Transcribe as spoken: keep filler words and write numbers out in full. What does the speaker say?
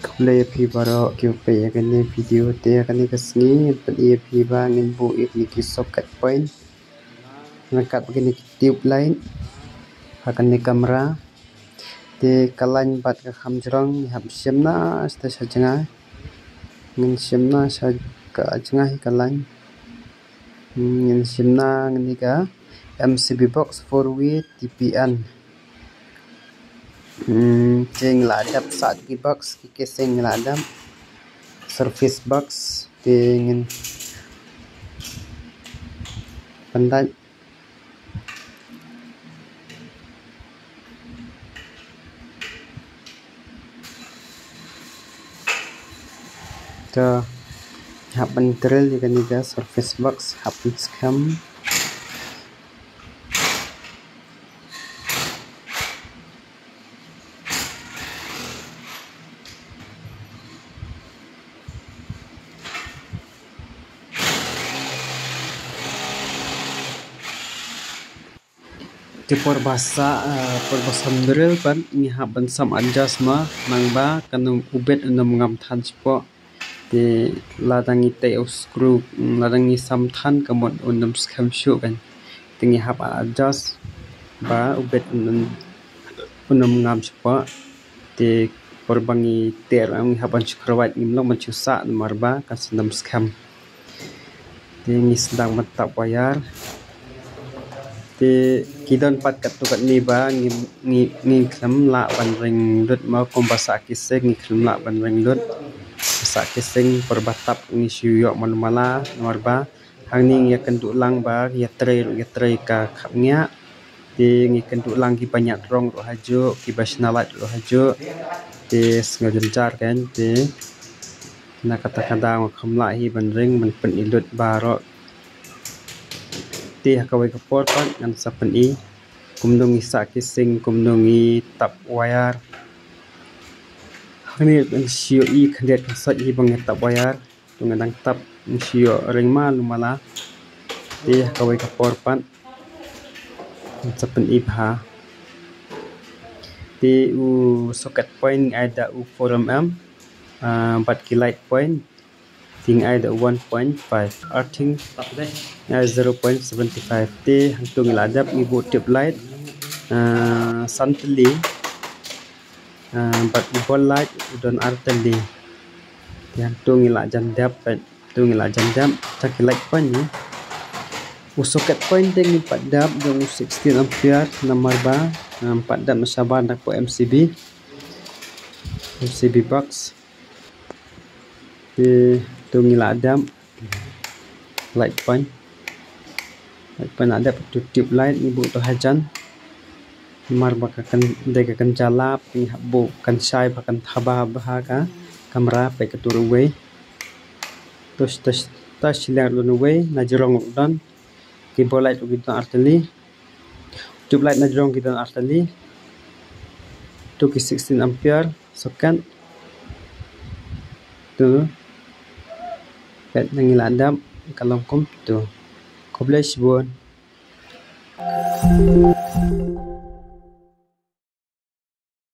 Khublei ïa phi baroh kiba peit ïa kane ka video. Te ïa kane ka sngi ngan pyni ïa phi ba ngin buh ïa kine ki socket point ryngkat bad kine ki tube light ha kane ka kamra. Te ka line bad ka kham jrong ngi hap shim na sha jngai. Ngin shim na sha ka jngai ka line. Ngin shim na kane ka M C B box four way T P N. Hmm, te ngi la dep sah ki box, ki casing ngi la dep. Surface box, te ngin pyndait. Te hap ban drill ïa kane ka surface box, hap ban skhem. Te por ba sah, eh, por ba sam drill pat ngi hap ban sam adjust ma, nangba kan u bit un ym ngam than shapoh. Te lada ngi tei u screw, mm, lada ngi sam than ka mut un ym skhem shuh kan. Te ngi hap adjust ba u bit un, un, un ym ngam shapoh. Te por ba ngi tei ruh ngi hap ban shu kyrwat, ngim long ban shu sah namar ba kan sa ym skhem. Te ngi sdang ban tap wire. Te ki don pat katto katne ba ngi, ngi, ngi khlem lah ban ring lut ma, kumba sah casing ngi khlem lah ban ring lut. Sah casing por ba tap ngi shu ïoh malu mala namar ba hangne ngi ïakynduh lang ba ïatrei ruh ïatrei ka khapngiah. Te ngi kynduh lang kiba ñiad rong ruh hajuh, kiba shna light ruh hajuh. Te sngewjynjar kan, te na kata ka daw nga khlem lah hi ban ring, ban pyni lut baroh. Te ha kawei ka por pat ngan sa pyni kumno ngi sah casing, kumno ngi tap wire. Hangne ngan shu ïohi khyndiat khynsoit hi ba ngi tap wire. To nga dang tap, ngi shu ïoh ring malu mala. Te ha kawei ka por pat ngan sa pyni bha. Te u socket point ngi ai da u four M M, ah, bad ki light point te ngi ai da one point five. Earthing ngi ai zero point seven five. Te hangto ngi la dep, ngi buh tube light, ah, san tylli. Ah, bad u ball light u don ar tylli. Te hangto ngi la jan dep, eh, to ngi la jan dep, te ki light point ngi. U socket point te ngim pat dep jong u sixteen ampere namar ba, ah, ngim pat dep shabar na ka M C B. M C B box. Te to ngi la dep light point. Light point la dep, to tube light ngi buh to hajan. Namar ba ka kan, dei ka kan jala, ngi hap buh kan shai ba kan thaba bha ka kamra, peit kato ruh uwei. To, to, to shiliang ruh uwei, na jrong ruh don. Ki ball light ruh ki don ar tylli. Tube light na jrong ki don ar tylli. To ki sixteen ampere socket. To. Peit na ngi la dep ka long kumto. Khublei shibun.